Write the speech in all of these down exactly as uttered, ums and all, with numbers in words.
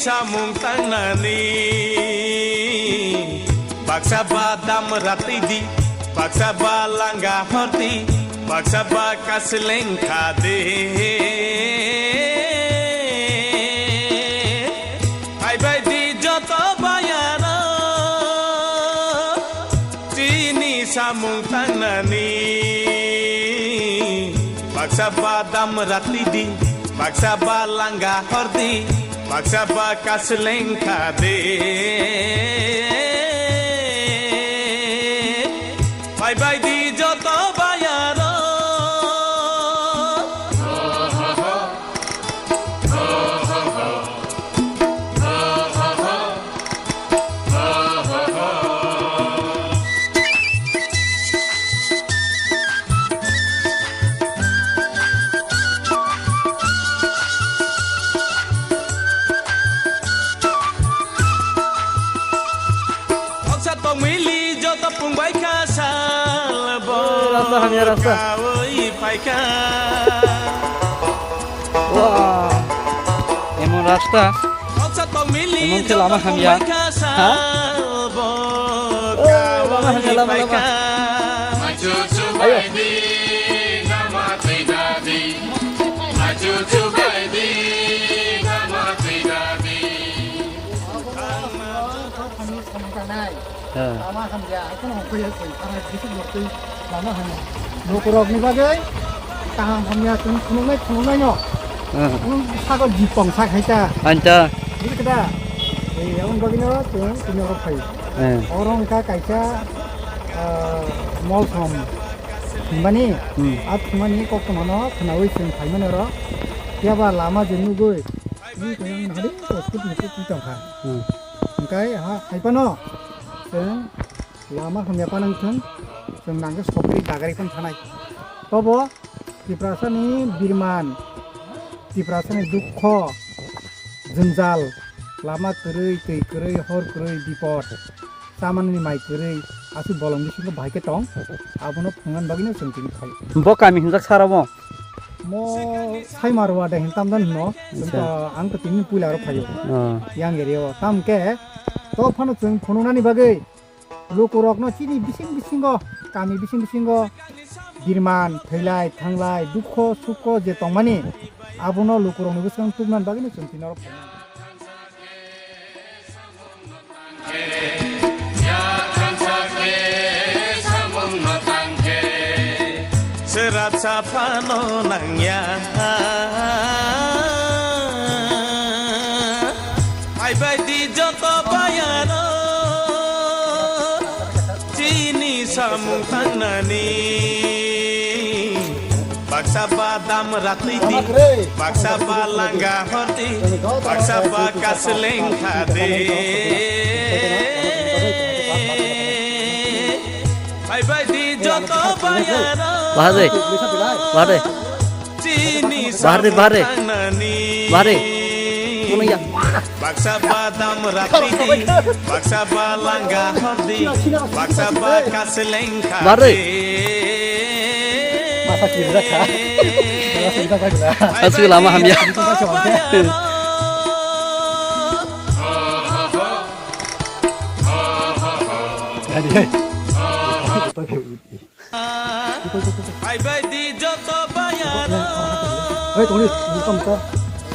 Samung tangnani baksa ba dam ratidi, baksa ba langa hordi, baksa ba kasleng khade. Phaibai di joto bayaro chini samung tangnani. Baksa ba dam ratidi, baksa ba langa hordi, baksa ba kasleng khade. Phaibai di joto bayaro. Oksa tongmili joto pungbai kha sal bo. Rasta hamya rasta. Kawi phaikha. Wah. Emon rasta. Emon khe lama hamya. Ha? Lama hamya, lama, lama. Ayo. Lama hamya, haikhe no hongkhe ya, chwng thangna bising bortwi lama hamya. Lukurokni bagwi kaham hamya chwng phunuknai, phunuknaino. Chwng sago jipong sak hai ta. Anta. Bini khe da. Ei, aboni bagwino chwng tini oro phai. Oro wngkha kaisa, ah, molsom hinmani, a thumani koktwmano khwnaui chwng phaimani oro. Phiya ba lama je nugwi, bini khe wng hadi dosphut ni twi tongkha. Hwnkhe ha hai phano chwng lama hamya phano wngthwng, chwng nangkhe sokri dagari phano thanai. Tobo Tiprasani birman, Tiprasani dukho, jwngjal, lama kwrwi, twi kwrwi, hor kwrwi, bipod, chamanini mai kwrwi, aswk bolong bisingo bahai khe tong, abono phunuknani bagwino chwng tini phai. Bo kami hwnjak sara bo? Mo Saimarwa de hin tamdan hino. Acha. Ang to tini puila aro phaio. Oh. Yang area o. Tam khe to phano chwng phunuknani bagwi lukurokno chini bising bisingo, kami bising bisingo birman, thwilai, thanglai, dukho, sukho je tongmani, abono lukurokni bwskango tubunani bagwino chwng tini oro phainai. Sera saphano nangya. Phaibai di joto bayaro chini samung tangnani. Baksa ba dam ratwi di, baksa ba langa hordi, baksa ba kasleng khade. Phaibai di joto bayaro. Bahar de. Bahar de. Chini bahar de, bahar de. Bahar de. Kono ya. Baksa ba dam ratidi, baksa ba langa hordi, baksa ba kasleng khade. Bahar de. Masa kiri rakha. Aswk lama hamya. Adi, hey. Phaibai di joto bayaro. Hey, tongdi, buka, buka.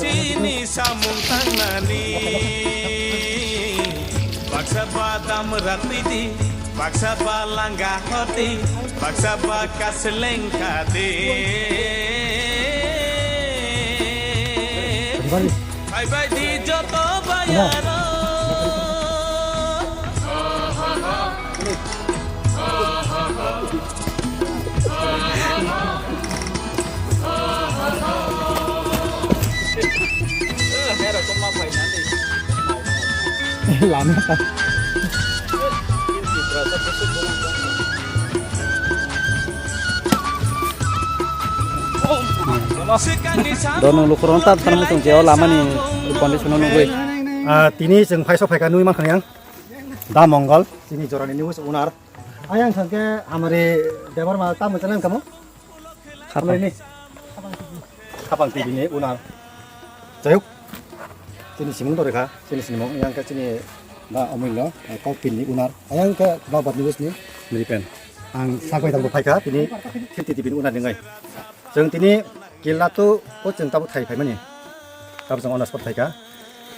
Chini samung tangnani. Baksa ba dam ratidi, baksa ba langa hordi, baksa ba kasleng khade. Phaibai di joto bayaro. Lama ta. Dono lukurok ta tharmung tong je o lama ni condition o nugwi. Ah, tini chwng phaiso phaikha nugwi mankha yang. Da Mongol, chini jorani news owner. Ayang sangke hamari Debbarma tamo channel kamo? Khapang. Hamari ni. Khapang T V ni owner. Jayuk. Chini simung dori kha, chini simung yang khe chini ba Amulya, eh, Kaupin ni owner. Ayang khe ba Bad News ni Mripen. Ang sabai tangbo phai kha, tini fifty T V ni owner ni ngai. Chwng tini killa tu o chwng tabo thai phaimani. Tabo chwng on the spot phai kha.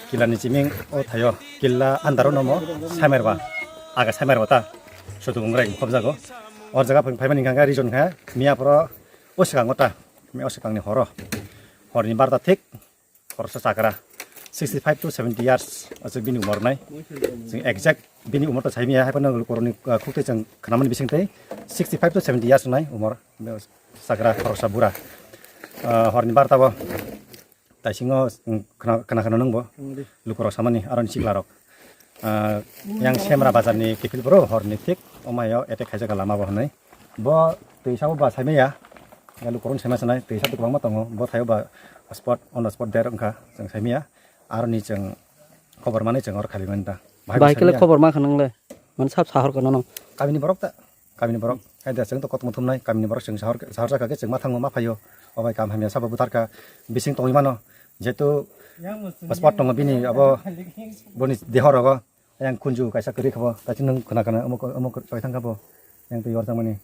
Killa ni chiming o thaio. Killa andaro nomo Saimarwa. Aga Saimarwa ta. Sotu bungrai khobjago. Or jaga phai-, phaimani hwnkha khe region khe miya phoro o swkango ta. Miya o swkangni horo. Horni barta thik. Khoroksa chakra sixty five to seventy years aswk bini umor nai. Chwng exact bini umor ta saimaya, haiphano lukurokni, uh, khuktwi chwng khnamani bisingtwi sixty five to seventy years nai umor. Chakra khoroksa bura. Uh, horni barta bo taisingo, um, khna, khna, khna nungbo lukurok samani aroni siklarok. Ah, yang Semra bazar ni kiphil boro horni thik omayo attack khaijak lama bo hwnwi. Bo twi sabo ba saimaya. Galu koron saima sanai twi sabo kwbangma tongo. Bo thaio ba spot, on the spot der wngkha, chwng saimaya. Aroni chwng khobor manwi chwng oro khaiwi manta. Bahai bo Bahai kele saimaya. Khobor ma kha nang le. Man sab sahor ka nono. Kamini borok ta. Kamini borok, hai da, chwng to kothoma thumnai, kamini borok chwng sahor, sahor jakha khe chwng ma thango, ma phaio. O bai kam hamya sabo buthar kha, bising tongwi mano. Jehetu passport tongo bini, abo boni deho rogo, yang kunju kaisa kwrwi khabo, taichung nung khna khna, omo ko-, omo ko-, choi thang kha bo, yang twi yorjak mani,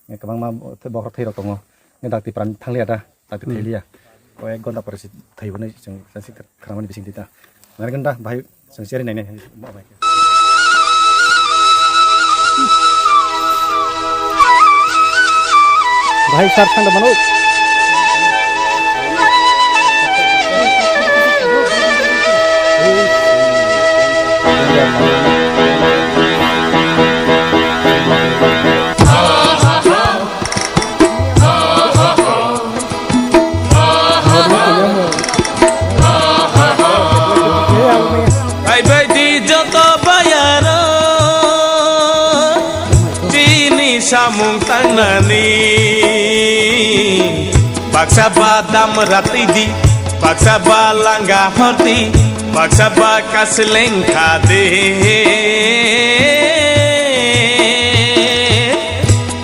kwbangma bokhorok thwi rok tongo, ni dakti pran thang liya da. Ati thailia. Ko ek ghonta pore se thaibo nai chwng chasi khanamani bising tita. Nari ghonta bahai chwng cheri nai nai. Bahai sar thang da mano. Phaibai di joto bayaro, chini samung tangnani. Baksa ba dam ratwi di, baksa ba langa hordi, baksa ba kasleng khade.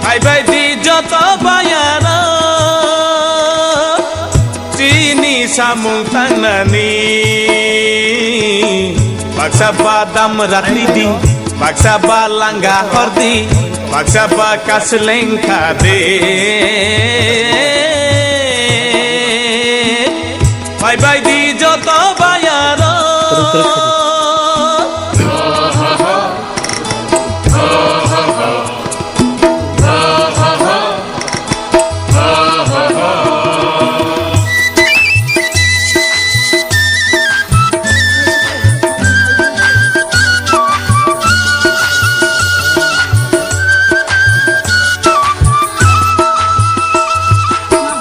Phaibai di joto bayaro, chini samung tangnani. Baksa ba dam ratwi di, baksa ba langa hordi, baksa ba kasleng khade. Phaibai di joto bayaro.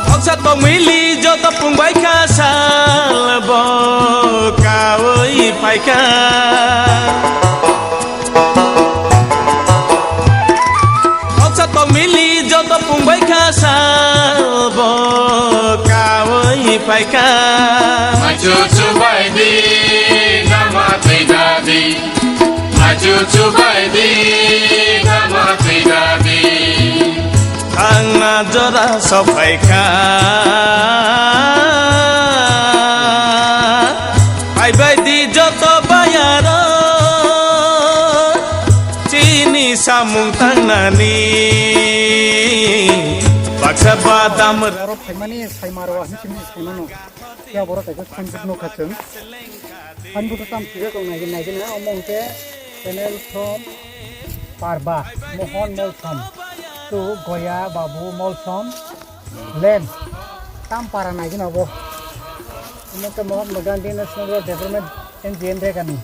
Boksa tongmili joto pungbai kha sal bo kaui phaikha. Boksa tongmili joto pungbai kha sal bo kaui phaikha. Machu chubai di nama twi dadi. Machu chubai di nama twi dadi. Thangna jora sophaikha. Phaibai di joto bayaro, chini samung tangnani. Baksa badam. Oro phaimani Saimarwa hinwi simi saimano. Phiya borok kaisa signboard nukha chwng. Signboard o tamo swijak tong naigwi naigwi na, omo hwnkhe channel from Parba Mohon Molsom to Goya Babu Molsom Lane, Tampara naigwi na obo. Omo khe Mahatma Gandhi National Rural Development N G N Rega ni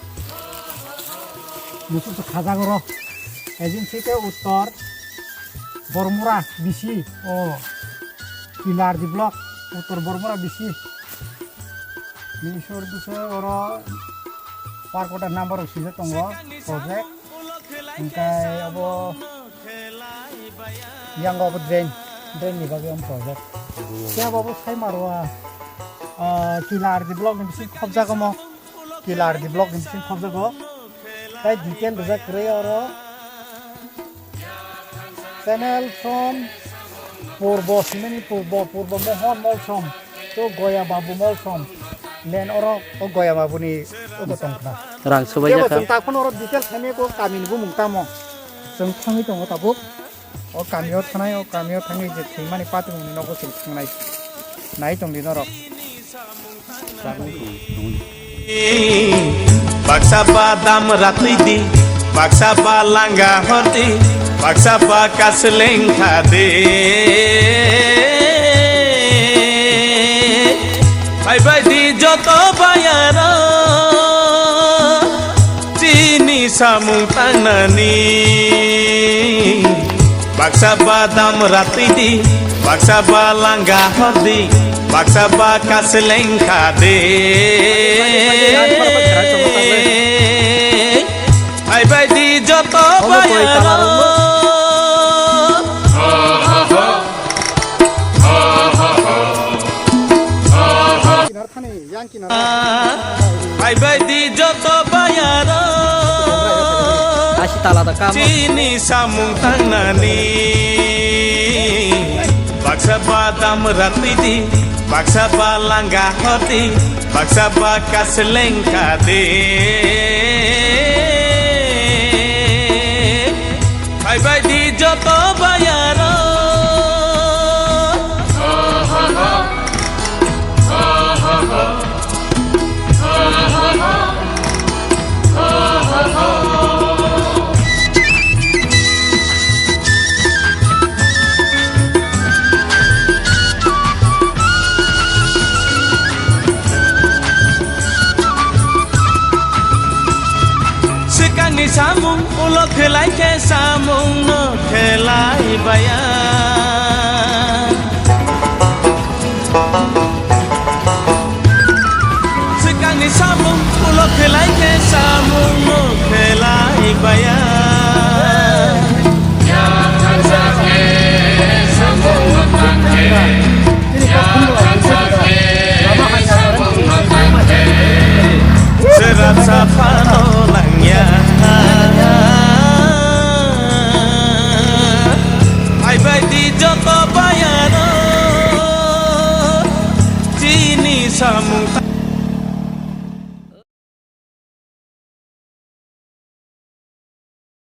muchung se khajak oro. Agency khe Uttor Bormura B C o Kilardi block, Uttor Bormura B C. Ni isor bwswk oro work order number rok swijak tongo, project. Hwnkhe abo yango abo drain, drain ni bagwi omo project. Phiya bo abo Saimarwa, ah, Kilardi block ni bising khobjak omo. Kilardi block ni bising khobjago. Tai detail rijak kwrwi oro. Channel from Purbo, Simeni Purbo, Purbo Mohon Molsom, to Goya Babu Molsom. Men oro o Goyama buni obo tong khna. Rang subai Kebo jakha. Chwng ta phano oro detail thani ko kami ni bumung tamo. Chwng thangwi tongo tabuk. O kami o thanai, o kami o thangwi je thwimani patwng ni nogo chwng thangnai. Nai tong di norok. Baksa badam ratwi di, baksa ba langa hordi, baksa ba kasleng khadi. Phaibai di joto bayaro, chini samung tangnani. Baksa badam ratwi di, baksa ba langa hordi, baksa ba kasleng khadi. Phaibai di joto bayaro. Phaibai di joto bayaro. Asi tala da kamo. Chini samung tangnani. Baksa badam ratwi di, baksa ba langa hordi, baksa ba kasleng khadi. Phaibai di joto bayaro. Swkangni samung ulo khlai khe samungno khlai baya. Swkangni samung ulo khlai khe samungno khlai baya. Sera saphano nangya. Phaibai di joto bayaro. Chini samung.